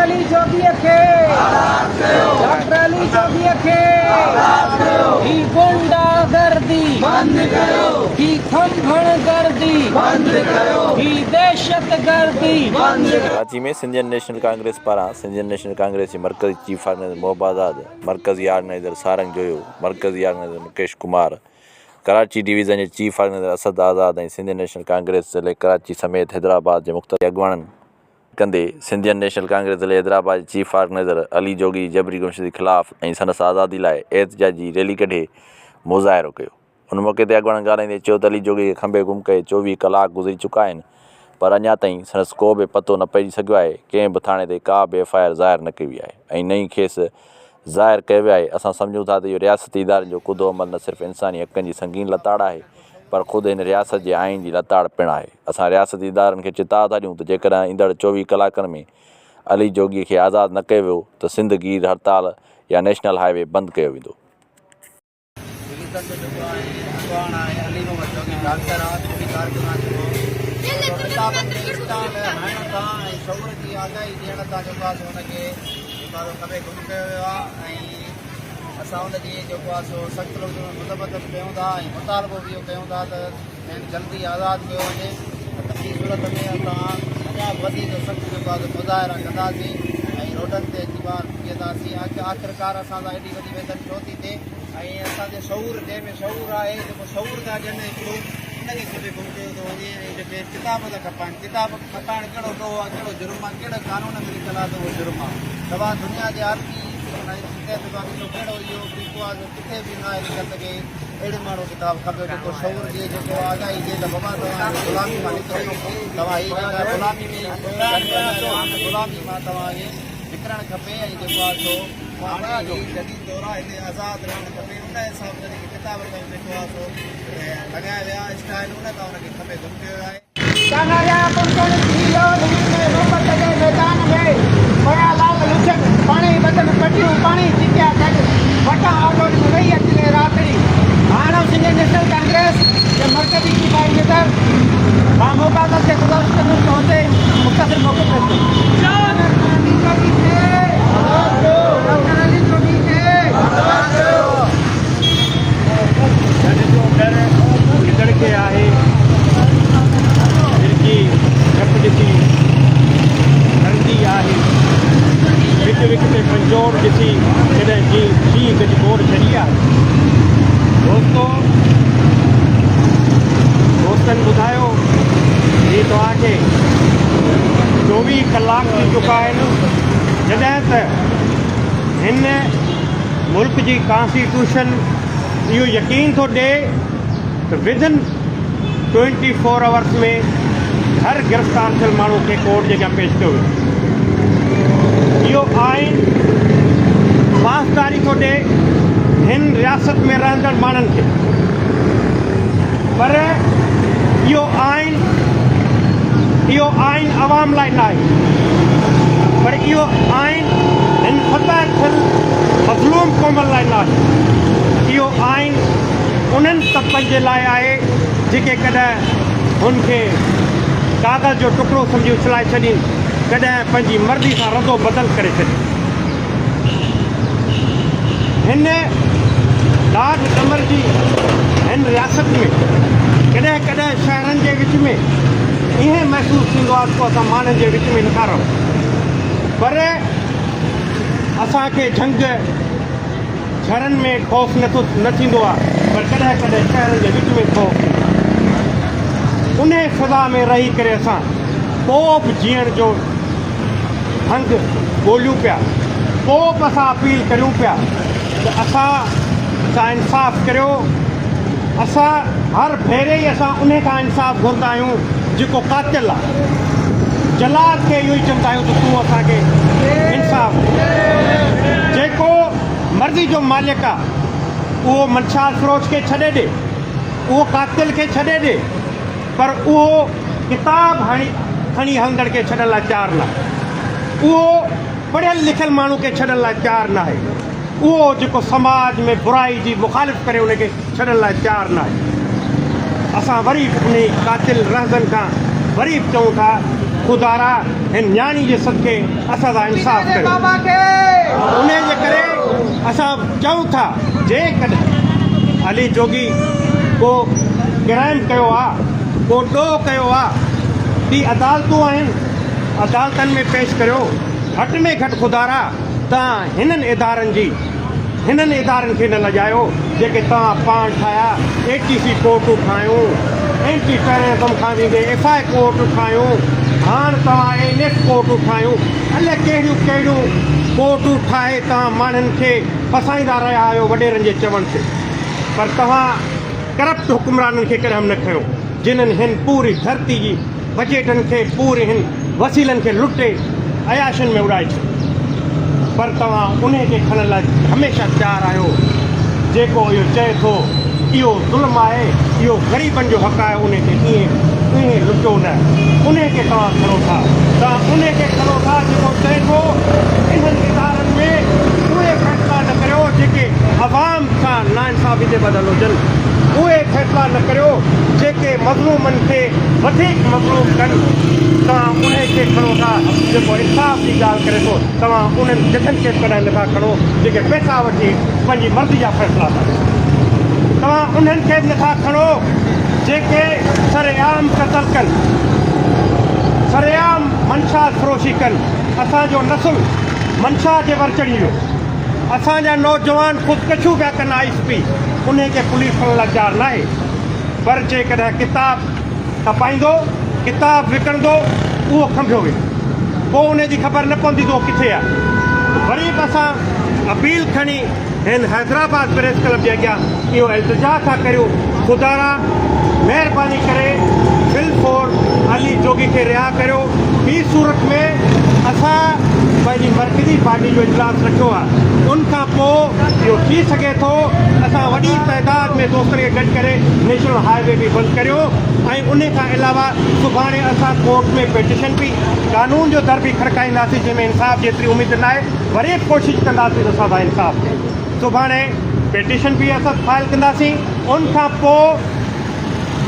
علي جوڳيء کي آزاد ڪيو ڊاڪٽر علي جوڳيء کي آزاد ڪيو هي غنڊا گردي بند ڪيو هي کنڀڻ گردي بند ڪيو هي دهشت گردي بند ڪيو. ڪراچي ۾ سنڌين نيشنل ڪانگريس پاران سنڌين نيشنل ڪانگريس جي مرڪزي چيف آرگنائيزر محب آزاد، مرڪزي آرگنائيزر سارنگ جويو، مرڪزي آرگنائيزر مڪيش ڪمار، ڪراچي ڊويزن جي chief organizer Asad Azad ۽ Sindh national congress ضلعي ڪراچي سميت حيدرآباد جي مختلف اڳواڻن ڪندي سنڌين نيشنل ڪانگريس ضلعي حيدرآباد جي چيف آرگنائيزر علي جوڳي جي جبري گمشدگي خلاف ۽ سندس آزادي لاء احتجاجي ريلي ڪڍي مظاهرو ڪيو. ان موقعي تي اڳواڻن ڳالهائيندي چيو ته علي جوڳي کي کنڀي گم ڪئي 24 ڪلاڪ گذري چڪا آهن پر اڃا تائين سندس ڪو به پتو نه پئجي سگهيو آهي، ڪنهن به ٿاڻي تي ڪا به ايف I R ظاهر نه ڪئي وئي آهي ۽ نه ئي کيس ظاهر ڪيو ويو آهي، اسان سمجهون ٿا ته اهو رياستي ادارن جو ڪڌو عمل نه صرف انساني حقن جي سنگين لتاڙ آهي پر خود هن رياست جي آئين جي لتاڙ پڻ آهي. اسان رياستي ادارن کي چتاء ٿا ڏيون ته جيڪڏهن ايندڙ 24 ڪلاڪن ۾ علي جوڳي کي آزاد نه ڪيو ويو ته سنڌ گير هڙتال يا نيشنل هاء وي بند ڪيو ويندو. ڊويزن جو جيڪو آهي اڳواڻ آهي علي محمد جوڳي ڊاڪٽر آ سنڌي ڪارڪن آ جيڪو ڪتابن تي اسٽال هڻڻ تان ۽ شعور جي آگاهي ڏيڻ تان جيڪو آ سو ان کي جيڪو آ سو کٻي گم ڪيو ويو آ ۽ اسان ان جي جيڪو آ سو سخت لفظن ۾ مذمت به ڪيون ٿا ۽ مطالبو به اهو ڪيون ٿا ته کين جلدي آزاد ڪيو وڃي نه ته ٻي صورت ۾ اسان اڃا به وڌيڪ سخت جيڪو آهي سو مظاهرا ڪنداسين ۽ روڊن تي اچي ٻاهر بيهنداسين آخرڪار اسان سان ايڏي وڏي ويڌن ڇو ٿي ٿئي ۽ اسان جي شعور جنهن ۾ شعور آهي جيڪو شعور ٿا ڏين هڪڙو ان کي کٻي گم ڪيو ٿو وڃي ۽ جيڪي ڪتاب ٿا کپائن ڪتاب کپائڻ ڪهڙو ڏوهه آهي ڪهڙو جرم آهي ڪهڙي قانون ۾ لکيل آهي ته اهو جرم آهي توهان دنيا جي عالمي سطح تي توهان ڏسو ڪهڙو اهو طريقو آهي جو ڪٿي به ناهي لکيل ته ڪي اهڙي ماڻهو ڪتاب کپيو جيڪو شعور ڏئي جيڪو آگاهي ڏئي ته بابا توهان هن غلامي مان نڪرو توهان هي جيڪا غلامي ۾ غلامي مان توهان کي نڪرڻ کپي ۽ جيڪو آهي سو هاڻي هي جديد دور آهي هتي آزاد رهڻ کپي ان حساب سان جيڪي ڪتاب اٿن جيڪو آهي سو لڳايا ويا اسٽائل ان تان ان کي کپي گم ڪيو ويو آهي. ڪاناريا ڪنڪڻ ٿي لولهي ۾ محبت جي ميدان ۾، پيا لال لڇن، پاڻهي ٻڌن پٽيون، پاڻهي چڪيا گڏ، وٽان آڏو ڏنو ويئي اچلي راتڙي. هاڻ سنڌ نيشنل ڪانگريس جي مرڪزي چيف آرگنائيزر ڀاء مبارڪ کي گذارش ڪندس ته هتي مختصر موقف پيش ڪن. ڊاڪٽر علي جوڳي کي آزاد ڪيو. ڊاڪٽر علي جوڳي کي آزاد ڪيو. جن جو ڏر گدڙ کي آهي، جرڪي جهپ ڏسي ڊرندي آهي. وک وک تي پنجوڙ ڏسي ڪڏهن شينهن گجگوڙ ڇڏي آهي. دوستو دوستن ٻڌايو هي توهان کي 24 ڪلاڪ ٿي چڪا آهن جڏهن ته هن ملڪ جي ڪانسٽيٽيوشن اهو يقين ٿو ڏئي ته ودن ٽوئنٽي فور آورس ۾ هر گرفتار ٿيل ماڻهو کي ڪورٽ جي اڳيان پيش ڪيو ويندو. اهو آئين پاسداري ٿو ڏئي هن رياست ۾ رهندڙ ماڻهن کي پر اهو آئين اهو آئين عوام لاء ناهي پر اهو آئين هن فتح ٿيل مظلوم قومن لاء ناهي. اهو آئين انهن طبقن جي لاء آهي جيڪي ڪڏهن هن کي ڪاغذ جو ٽڪرو سمجهي اڇلائي ڇڏين، ڪڏهن پنهنجي مرضي سان ردو بدل ڪري ڇڏين. هن ڏاڍ ڏمر جي هن رياست ۾ ڪڏهن ڪڏهن شهرن جي وچ ۾ ائين محسوس ٿيندو آهي ته ڪو اسان ماڻهن جي وچ ۾ نٿا رهون پر اسان کي جهنگ جهرن ۾ خوف نٿو نه ٿيندو آهي پر ڪڏهن ڪڏهن شهرن جي وچ ۾ خوف ٿيندو آهي. انهي فضا ۾ رهي ڪري اسان پوء به جيئڻ جو ڍنگ ڳوليون پيا، پوء به اسان اپيل ڪريون پيا ته اسان سان انصاف ڪريو، اسان هر ڀيري ئي اسان انهي کان انصاف گهرندا آهيون جيڪو قاتل آهي، جلاد کي اهو ئي چوندا آهيون ته تون اسان کي انصاف ڏي، جيڪو مرضي جو مالڪ آهي اهو منشيات فروش کي ڇڏي ڏي، اهو قاتل کي ڇڏي ڏي. پر اهو ڪتاب هڻي کڻي هلندڙ کي ڇڏڻ لاء تيار ناهي. اهو پڙهيل لکيل ماڻهو کي ڇڏڻ لاء تيار ناهي. اهو جيڪو سماج ۾ برائي جي مخالف ڪري ان کي ڇڏڻ لاء تيار ناهي. اسان وري به انهي قاتل رهزن کان وري به چئون ٿا خدارا هن نياڻي جي صدقي اسان سان انصاف ڪريو. انهي جي ڪري اسان چئون ٿا جيڪڏهن علي جوڳي ڪو ڪرائم ڪيو آ ڪو ڏوهه ڪيو آ ته عدالتون آهن عدالتن ۾ پيش ڪريو گهٽ ۾ گهٽ خدارا توهان هنن ادارن جي هنن ادارن کي نه لڄايو جيڪي توهان پاڻ ٺاهيا، اي ٽي سي ڪورٽون ٺاهيون، اينٽي ٽيررزم کان ويندي ايف I ڪورٽون ٺاهيون، هاڻ توهان اين ايف ڪورٽون ٺاهيون، الائي ڪهڙيون ڪهڙيون ڪورٽون ٺاهي توهان ماڻهن کي ڦاسائيندا رهيا آهيو وڏيرن جي چوڻ تي پر توهان ڪرپٽ حڪمرانن کي ڪڏهن به نه کنيو جنھن ھن پوري ڌرتي جي بجيٽن کي پوري ھن وسيلن کي لٽي عياشين ۾ اڏائي ڇڏيو پر توھان انھي کي کڻڻ لاء ھميشه تيار آھيو جيڪو اھو چئي ٿو اھو ظلم آھي اھو غريبن جو حق آھي انھي کي ائين ائين لٽو نه انھي کي توھان کڻو ٿا توھان انھي کي کڻو ٿا جيڪو چئي ٿو انھن ادارن ۾ اھي فيصلا نه ڪريو جيڪي عوام سان ناانصافي تي ٻڌل هجن، اهي فيصلا نه ڪريو جيڪي مظلومن کي وڌيڪ مظلوم ڪن، توهان انهي کي کڻو ٿا جيڪو انصاف جي ڳالهه ڪري ٿو، توهان انهن ججن کي به ڪڏهن نٿا کڻو جيڪي پئسا وٺي پنهنجي مرضي جا فيصلا ٿا ڪن، توهان انهن کي به نٿا کڻو جيڪي سرعام قتل ڪن، سرعام منشيات فروشي ڪن، اسان جو نسل منشيات جي ور چڙهي ويو. اسان جا نوجوان خودڪشيون پيا ڪن آئيس پي انهي کي پوليس کڻڻ لاء تيار ناهي پر جيڪڏهن ڪتاب کپائيندو ڪتاب وڪڻندو اهو کنڀيو ويندو پوء انهي جي خبر نه پوندي ته اهو ڪٿي آهي وري به اسان اپيل کڻي هن حيدرآباد پريس ڪلب جي اڳيان اهو التجا ٿا ڪريون خدارا مهرباني ڪري فل فور علي جوڳي کي رها ڪريو ٻي صورت ۾ اسان پنهنجي مرڪزي پارٽي جو اجلاس رکيو آهي ان کان پوء اهو ٿي سگهي ٿو اسان وڏي تعداد ۾ دوستن کي گڏ ڪري نيشنل هاء وي به بند ڪريون ۽ ان کان علاوه سڀاڻي اسان ڪورٽ ۾ پيٽيشن به قانون جو در به کڙڪائينداسين جنهن ۾ انصاف جيتري اميد ناهي وري به ڪوشش ڪنداسين ته اسان سان انصاف ٿئي. سڀاڻي پيٽيشن به اسان فائل ڪنداسين ان کان پوء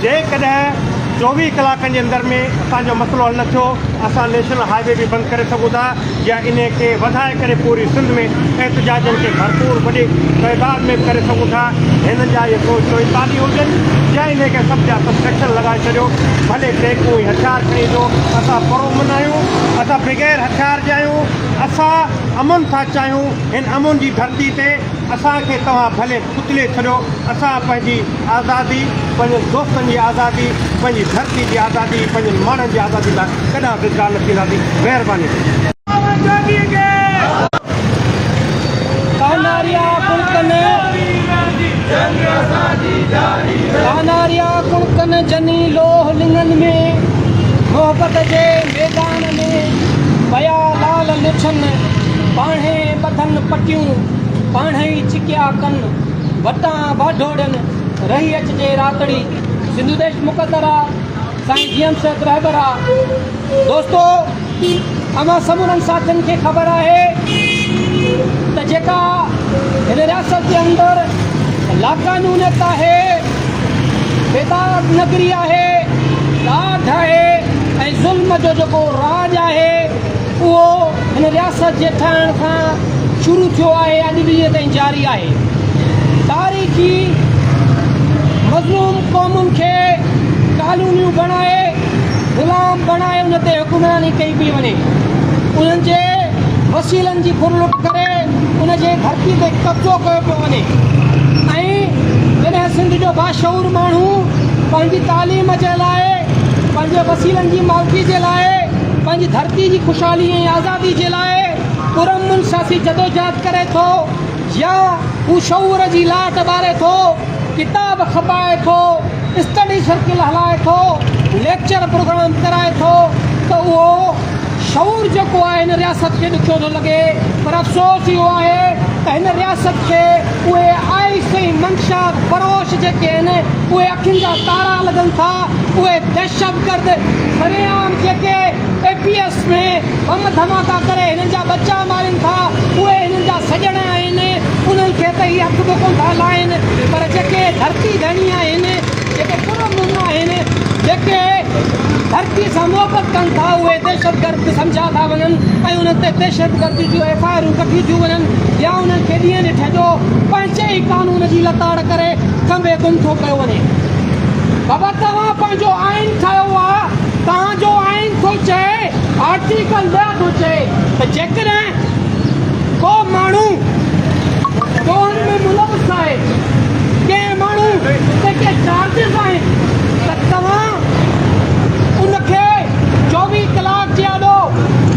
جيڪڏهن 24 ڪلاڪن جي اندر ۾ اسان جو مسئلو حل نه ٿيو اسان نيشنل هاء وي به بند ڪري سگهون ٿا يا انهي کي وڌائي ڪري پوري سنڌ ۾ احتجاجن کي ڀرپور وڏي تعداد ۾ به ڪري سگهون ٿا. هنن جا اهي چوئيتاليهه هجن يا انهي کي سڀ جا سڀ سيڪشن لڳائي ڇڏيو ڀلي ٽيڪون ۽ هٿيار کڻي اچو اسان پرامن آهيون اسان بغير هٿيار جي آهيون. اسان امن ٿا چاهيون، هن امن جي ڌرتي تي اسان کي توهان ڀلي ڪتلي ڇڏيو، اسان پنهنجي آزادي، پنهنجن دوستن جي آزادي، پنهنجي ڌرتي جي آزادي، پنهنجن ماڻهن جي آزادي لاء ڪڏهن به ڪا نه ٿينداسين. مهرباني. ڪاناريا ڪڻڪن ڪاناريا ڪڻڪن جني لوهه لڱن ۾، محبت جي ميدان ۾. پيا لال لڇن، پاڻهي ٻڌن پٽيون، پاڻهي ڇڪيا ڪن، وٽان واڍوڙين، رهي اچجي راتڙي. سنڌو ديش مقدر آ، سائين جي ايم سيد رهبر آ. دوستو اوهان سمورن ساٿين کي خبر آهي ته جيڪا هن رياست جي اندر لاقانونيت آهي، بيداد نگري آهي، ڏاڍ آهي ۽ ظلم جو جيڪو راڄ آهي اهو هن رياست جي ٺهڻ کان شروع ٿيو آهي اڄ ڏينهن تائين جاري آهي. تاريخي مظلوم قومن کي ڪالونيون بڻائي غلام بڻائي ان تي حڪمراني ڪئي پئي وڃي. انهن جي وسيلن جي ڦرلٽ ڪري ان جي ڌرتي تي قبضو ڪيو پيو وڃي ۽ جڏهن سنڌ جو باشعور ماڻهو پنهنجي تعليم جي لاء پنهنجي وسيلن جي مالڪي جي لاء پنهنجي ڌرتي جي خوشحالي ۽ آزادي جي لاء پرامن سياسي جدوجهد ڪري ٿو يا هو شعور جي لاٽ ٻاري ٿو، ڪتاب کپائي ٿو، اسٽڊي سرڪل هلائي ٿو، ليڪچر پروگرام ڪرائي ٿو ته اهو شعور جيڪو آهي هن رياست کي ڏکيو ٿو لڳي پر افسوس اهو آهي ته هن رياست کي اهي آئس ۽ منشيات فروش جيڪي آهن اهي اکين جا تارا لڳن ٿا اهي دهشتگرد سرعام جيڪي اي پي ايس ۾ بم ڌماڪا ڪري هنن جا ٻچا مارين ٿا اهي هنن جا سڄڻ آهن انهن کي ته هي هٿ به ڪونه ٿا لائين پر جيڪي ڌرتي ڌڻي آهن جيڪي پرامن آهن جيڪي. ڌرتي سان محبت ڪن ٿا اهي دهشتگرد سمجهيا ٿا وڃن ۽ انهن تي دهشتگردي جون ايف I آرون ڪڍيون ٿيون وڃن يا انهن کي ڏينهن ڏٺي جو پنهنجي ئي قانون جي لتاڙ ڪري کنڀي گم ٿو ڪيو وڃي. بابا توهان پنهنجو آئين ٺاهيو آ توهان جو آئين ٿو چئي آرٽيڪل 10 ٿو چئي ته جيڪڏهن ڪو ماڻهو ڏوهن ۾ ملوث آهي ڪنهن ماڻهو تي ڪي چارجز آهن ته توهان ان کي 24 ڪلاڪ جي آڏو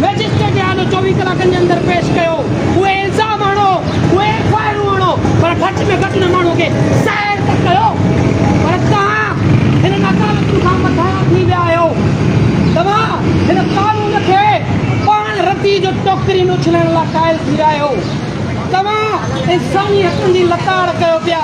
مئجسٽريٽ جي آڏو 24 ڪلاڪن جي اندر پيش ڪيو اهي الزام هڻو اهي ايف I آرون هڻو پر گهٽ ۾ گهٽ ان ماڻهو کي ظاهر ته ڪيو پر توهان هنن عدالتن کان مٿانهان ٿي ويا آهيو توهان هن قانون کي پاڻ ردي جو ٽوڪري ۾ اڇلائڻ لاء قائل ٿي ويا آهيو. توهان انساني حقن جي لتاڙ ڪيو پيا.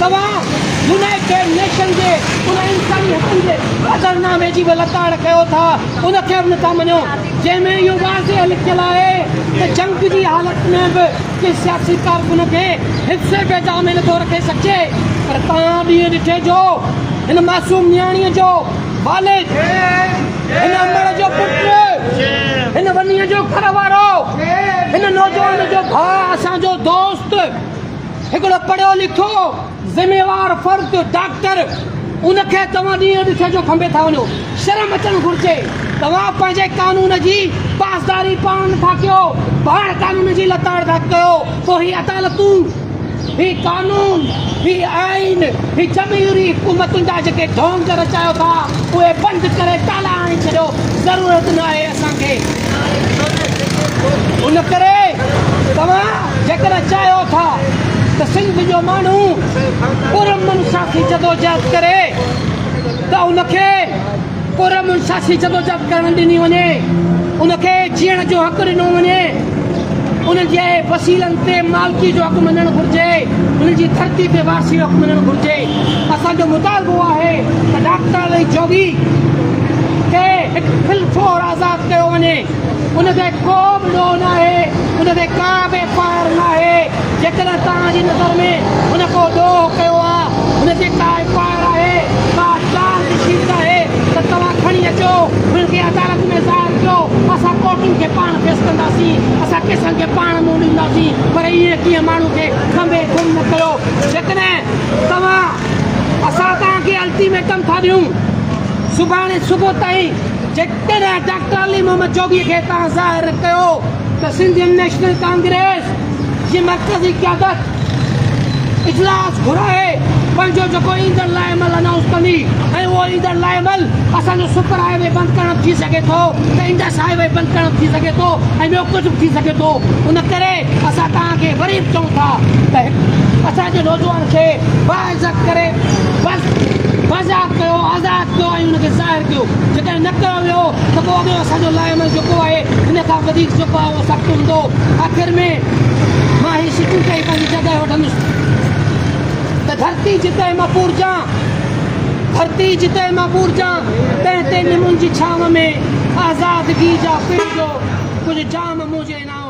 توهان يونائيٽيڊ نيشن جي ان انساني حقن جي عهدنامي جي به لتاڙ ڪيو ٿا، ان کي به نٿا مڃو، جنهن ۾ اهو واضح لکيل آهي ته جنگ جي حالت ۾ به ڪنهن سياسي ڪارڪن کي حفظ بيجا ۾ نٿو رکي سگهجي. پر توهان ڏينهن ڏٺي جو هن معصوم نياڻيء جو والد، هن امڙ جو پٽ، هن ونيء جو گهر وارو، هن نوجوان جو ڀاء، اسان جو دوست، هڪڙو پڙهيو لکيو ذميوار فرد، ڊاڪٽر، ان کي توهان ڏينهن ڏٺي جو کنڀي ٿا وڃو. شرم اچڻ گهرجي. توهان پنهنجي قانون جي پاسداري پاڻ نٿا ڪيو، پاڻ قانون جي لتاڙ ٿا ڪيو، پوء هي عدالتون. هي قانون، هي آئين، هي جمهوري حڪومتن جا جيڪي ڍونگ رچايو ٿا اهي بند ڪري تالا هڻي ڇڏيو، ضرورت ناهي اسان کي. ان ڪري توهان جيڪڏهن چاهيو ٿا ته سنڌ جو ماڻهو پرامن سياسي جدوجهد ڪري ته ان کي پرامن سياسي جدوجهد ڪرڻ ڏني وڃي، ان کي جيئڻ جو حق ڏنو وڃي، ان جي وسيلن تي مالڪي جو حق مڃڻ گهرجي، ان جي ڌرتي تي وارثي جو حق مڃڻ گهرجي. اسان جو مطالبو آهي ته ڊاڪٽر علي جوڳي کي هڪ فل فور آزاد ڪيو وڃي، ان تي ڪو به ڏوهه ناهي، ان تي ڪا به ايف I R ناهي، جيڪڏهن توهان جي نظر ۾ هن ڪو ڏوهه ڪيو آ، هن تي ڪا ايف I R آهي، ڪا چارج شيٽ آهي ته توهان کڻي اچو، هن کي عدالت ۾ ظاهر ڪيو، اسان ڪورٽن کي پاڻ فيس ڪنداسين، اسان ڪيسن کي پاڻ منهن ڏينداسين، پر ائين ڪيئن ماڻهو کي کنڀي گم نه ڪيو، جيڪڏهن توهان اسان توهان کي الٽيميٽم ٿا ڏيون، سڀاڻي صبح تائين جيڪڏهن ڊاڪٽر علي محمد جوڳي کي توهان ظاهر نه ڪيو ته سنڌين نيشنل ڪانگريس جي مرڪزي قيادت اجلاس گهرائي پنهنجو جيڪو ايندڙ لاء عمل انائونس ڪندي ۽ اهو ايندڙ لاء عمل اسان جو سپر هاء وي بند ڪرڻ به ٿي سگهي ٿو ته انڊس هاء وي بند ڪرڻ به ٿي سگهي ٿو ۽ ٻيو ڪجهه به ٿي سگهي ٿو ان ڪري اسان توهان کي وري به چئون ٿا ته اسان جي نوجوان کي باعزت ڪري بس بازياب ڪيو آزاد ڪيو ۽ ان کي ظاهر ڪيو جيڪڏهن نه ڪيو ويو ته پوء اڳيون اسان جو لاء عمل جيڪو آهي ان کان وڌيڪ جيڪو آهي اهو سخت هوندو آخر ۾ مان هي سٽون چئي پنهنجي جڳهه وٺندس ته ڌرتي جتي مان پورجان ڌرتي جتي مان پورجان تنهن تي نمن جي ڇانو ۾ آزادگي جا پنهنجو ڪجهه جام منهنجي نانء.